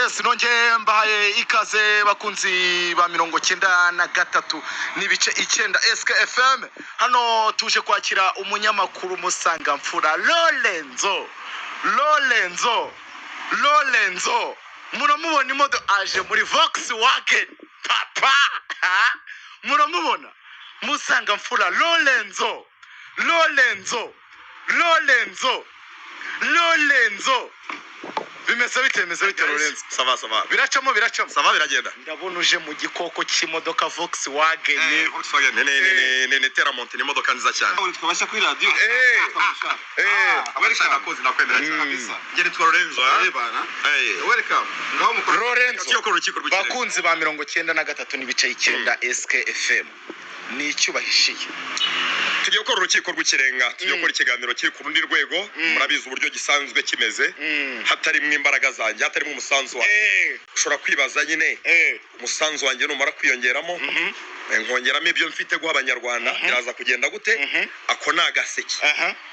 Yes, nongeye mbahaye ikaze, bakunzi ba 93.9 SKFM. Hano tuje kwakira umunyamakuru Musangamfura Lorenzo. Lorenzo, Lorenzo, muramubona imodoka aje muri Volkswagen papa. Ha? Muramubona Musangamfura Lorenzo, Lorenzo, Lorenzo, Lorenzo, bimeze bite? Bimeze bite, Lorenzo? Ça va, ça va. Biracamo, biracamo. Ça va, biragenda. Ndabona uje mu gikoko cy'imodoka Volkswagen. Volkswagen ni Teramont, ni imodoka nziza cyane. Twabasha kuri radiyo. Welcome. Nakoze, nakwemera cyane. Kabisa. Njye nitwa Lorenzo. Eh bana. Welcome. Ngaho mukuru. Lorenzo. Tugiye gukora urukiko rw'ikirenga. Bakunzi ba 93.9 SKFM, ni icyubahishiye. Tugiye gukora urukiko rw'ikirenga, tugiye gukora ikiganiro kiri ku rundi rwego. Murabizi uburyo gisanzwe kimeze, hatarimo imbaraga zanjye, hatarimo umusanzu wanjye. Ushobora kwibaza nyine, umusanzu wanjye numara kwiyongeramo, nkongeramo ibyo mfite guha Abanyarwanda, biraza kugenda gute? Ako ni agaseke.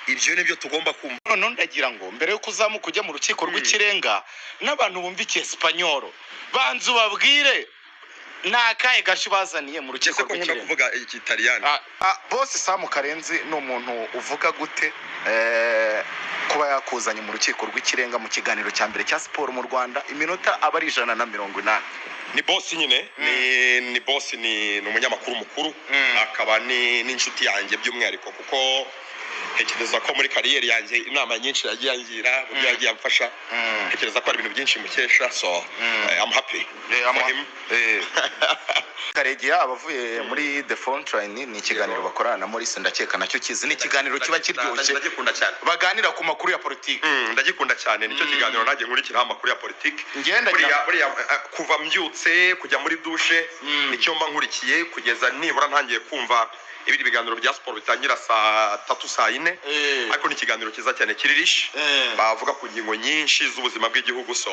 Ibyo ni byo tugomba kumva. Noneho ndagira ngo mbere yo kuzamuka ujya mu rukiko rw'ikirenga n'abantu bumva icyesipanyoro, banza ubabwire ni akahe gashya ubazaniye mu rukiko Ese ko nkunda rw'ikirenga. kuvuga Ikitaliyani. Ah, boss Samu Karenzi ni umuntu uvuga gute, kuba yakuzanye mu rukiko rw'ikirenga mu kiganiro cya mbere cya siporo mu Rwanda, iminota aba ari 180? Ni boss nyine, ni boss, ni umunyamakuru mukuru, akaba ni n'inshuti yanjye by'umwihariko, kuko ntekereza ko muri carrière yanjye inama nyinshi yagiye angira, uburyo yagiye amfasha, ntekereza ko hari ibintu byinshi mukesha. So I'm happy for him. Karegeya abavuye muri The Frontline, ni ikiganiro bakorana na Maurice, ndakeka nacyo kizi, ni ikiganiro kiba kiryoshye. Ndagikunda cyane. Baganira ku makuru ya politiki. Ndagikunda cyane, nicyo kiganiro nanjye nkurikiraho amakuru ya politiki. Ngenda. Buriya kuva mbyutse kujya muri douche, nicyo mba nkurikiye kugeza nibura ntangiye kumva ibindi biganiro bya siporo bitangira saa 3, saa 4. Ariko ni ikiganiro cyiza cyane, kiri riche, bavuga ku ngingo nyinshi z'ubuzima bw'igihugu. So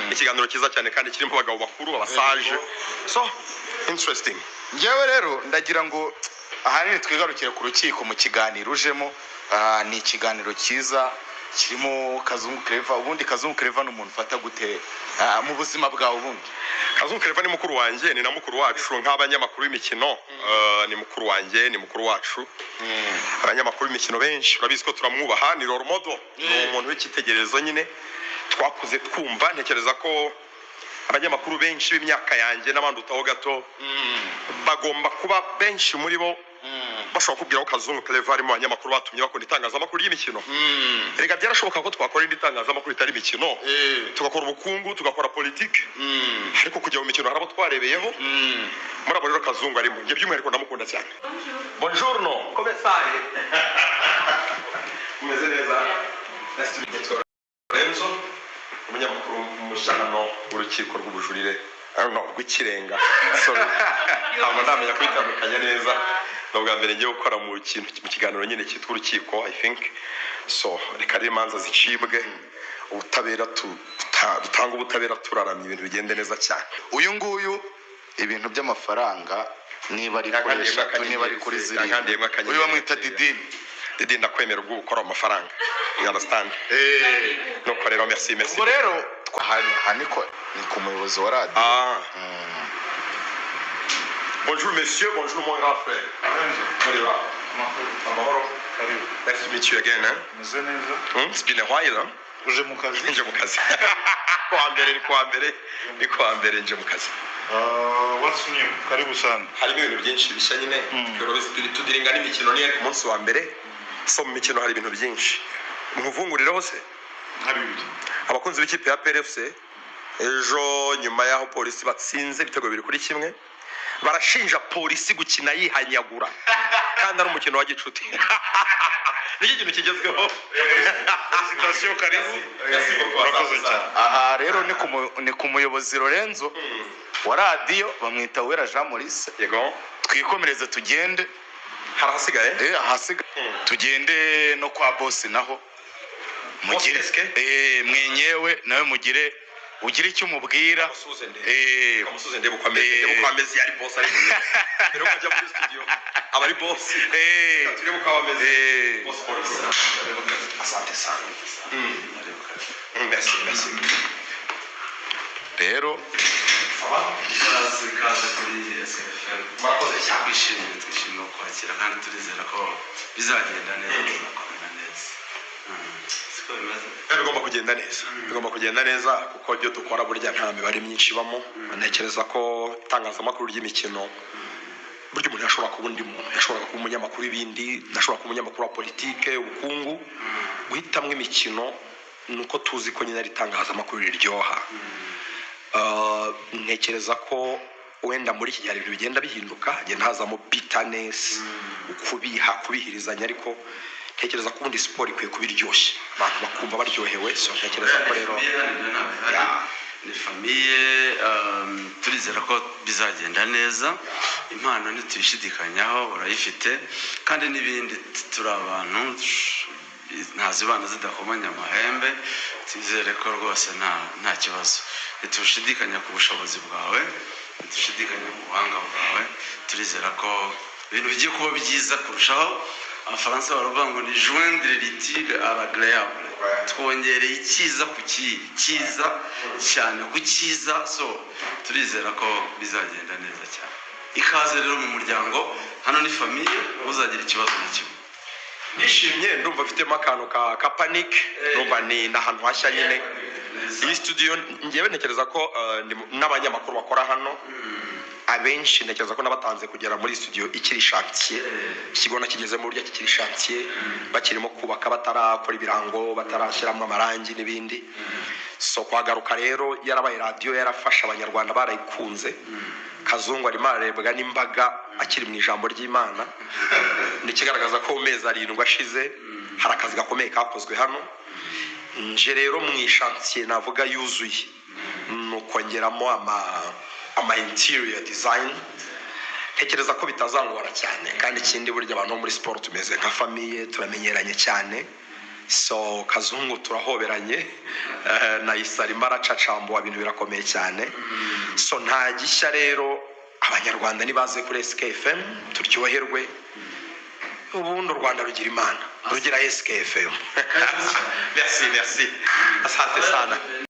ni ikiganiro cyiza cyane kandi kirimo abagabo bakuru, abasaje, so interesting. Njyewe rero ndagira ngo ahanini twigarukire ku rukiko mu kiganiro ujemo. Ni ikiganiro cyiza kirimo Kazungu Claver. Ubundi Kazungu Claver ni umuntu ufata gute mu buzima bwawe ubundi? Kazungu Claver ni mukuru wanjye, ni na mukuru wacu nk'abanyamakuru b'imikino. Ni mukuru wanjye, ni mukuru wacu. Abanyamakuru b'imikino benshi urabizi ko turamwubaha, ni role model, ni umuntu w'icyitegererezo nyine twakuze twumva. Ntekereza ko abanyamakuru benshi b'imyaka yanjye n'abandi utaho gato bagomba kuba benshi muri bo bashobora kubwira ko Kazungu Claver ari mu banyamakuru batumye bakunda itangazamakuru ry'imikino. Reka, byarashoboka ko twakora indi tangazamakuru itari imikino, tugakora ubukungu, tugakora politiki, ariko kujya mu mikino hari abo twarebeyeho. Muri abo rero Kazungu arimo. Njye by'umwihariko ndamukunda cyane. Buongiorno, come stai? Umeze neza? Nice to meet you. Lorenzo, umunyamakuru mushyano w'urukiko rw'ubujurire. Ah, no, rw'ikirenga, sorry, ntabwo ndamenya kubitandukanya neza. Ni ubwa mbere ngiye gukora mu kintu, mu kiganiro nyine cyitwa urukiko, I think so. Reka rero imanza zicibwe, ubutabera dutanga ubutabera turaramye, ibintu bigende neza cyane. Uyu nguyu ibintu by'amafaranga, niba ari kuri 3, niba ari kuri 7, Yankandiyemo akanyenyeri. uyu bamwita Didini. Didi, ndakwemera ubwo ukora amafaranga, you understand? Nuko rero, merci, merci. Ubwo rero aha ni ku muyobozi wa radiyo. Ah, bonjour monsieur, bonjour mon grand frère. Muri ba amahoro? Nice to meet you again, eh? Meze neza. It's been a while, huh? Uje mu kazi? Nje mu kazi. Kuwa mbere ni kuwa mbere, ni kuwa mbere nje mu kazi. What's new? Karibu sana. Harimo ibintu byinshi bishya nyine. Tudiringa n'imikino, niyo ku munsi wa mbere. So mu mikino hari ibintu byinshi nkuvungurireho se? Nka bibiri. Abakunzi b'ikipe ya PRFC, ejo nyuma y'aho Polisi batsinze ibitego 2-1, barashinja Polisi gukina yihanyagura kandi ari umukino wa gicuti. Nicyo kintu kigezweho. Félicitations, karibu. Merci beaucoup. Urakoze cyane. Aha rero ni ku muyobozi Lorenzo wa radiyo, bamwita Wera Jean Maurice. Yego. Twikomereze tugende. Hari ahasigaye? Ahasiga tugende no kwa boss naho mugire Boss SK? Mwenyewe nawe mugire ugire icyo umubwira. Kamusuze ndebe. Kamusuze ndebe uko ameze. Ndebe uko ameze, yari boss ari mu biro mbere yo kujya muri studio, aba ari boss. Turebe uko aba ameze. Boss, bonjour, asante sana. Merci, merci. Rero Ikaze, ikaze kuri SFM. Murakoze cyane. Twishimiye kwakira kandi turizera ko bizagenda neza, tuzakorana neza. Siko bimeze? Bigomba kugenda neza, bigomba kugenda neza, kuko ibyo dukora burya nta mibare myinshi ibamo. Ntekereza ko itangazamakuru ry'imikino, burya umuntu yashobora kuba undi muntu, yashoboraga kuba umunyamakuru w'ibindi, yashobora kuba umunyamakuru wa politike, ubukungu. Guhitamo imikino ni uko tuzi ko nyine ari itangazamakuru riryoha. Ntekereza ko wenda muri iki gihe hari ibintu bigenda bihinduka, hagenda hazamo bitterness, kubiha, kubihirizanya, ariko ntekereza ko ubundi siporo ikwiye kuba iryoshye, abantu bakumva baryohewe. So ntekereza ko rero Famille hano, ibyo ntabwo bihari. Ni famille, turizera ko bizagenda neza. Impano ntituyishidikanyaho, urayifite, kandi n'ibindi turi abantu, ntazibana zidakomanya amahembe. Twizere ko rwose nta kibazo. Ntitushidikanya ku bushobozi bwawe, ntitushidikanya ku buhanga bwawe. Turizera ko ibintu bigiye kuba byiza kurushaho. Abafaransa baravuga ngo ni joindre l'utile à l'agréable. Twongereye icyiza ku cyiza cyane ku cyiza. So turizera ko bizagenda neza cyane. Ikaze rero mu muryango, hano ni famille, uzagira ikibazo na kimwe. Nishimye, ndumva mfitemo akantu ka panic, ndumva ni n'ahantu hashya nyine iyi studio. Ngewe ntekereza ko n'abanyamakuru bakora hano abenshi, ntekereza ko nabatanze kugera muri studio ikiri chantier. Ikigo nakigezemo burya kikiri chantier, bakirimo kubaka, batarakora ibirango, batarashyiramo amarangi n'ibindi. So kwagaruka rero yarabaye radiyo, yarafasha abanyarwanda, barayikunze. Kazungu arimo ararebwa n'imbaga akiri mu ijambo ry'Imana, ni ikigaragaza ko mu mezi 7 ashize hari akazi gakomeye kakozwe hano. Nje rero mu ishantiye navuga yuzuye, ni ukongeramo ama interior design. Ntekereza ko bitazangora cyane, kandi ikindi burya abantu bo muri siporo tumeze nka famille, turamenyeranye cyane. So Kazungu turahoberanye, na Isa arimo aracacambuwa, ibintu birakomeye cyane. So nta gishya rero, abanyarwanda nibaze kuri SKFM turyoherwe. Ubundi u Rwanda rugira Imana, rugira SKFM. Merci, merci, asante sana.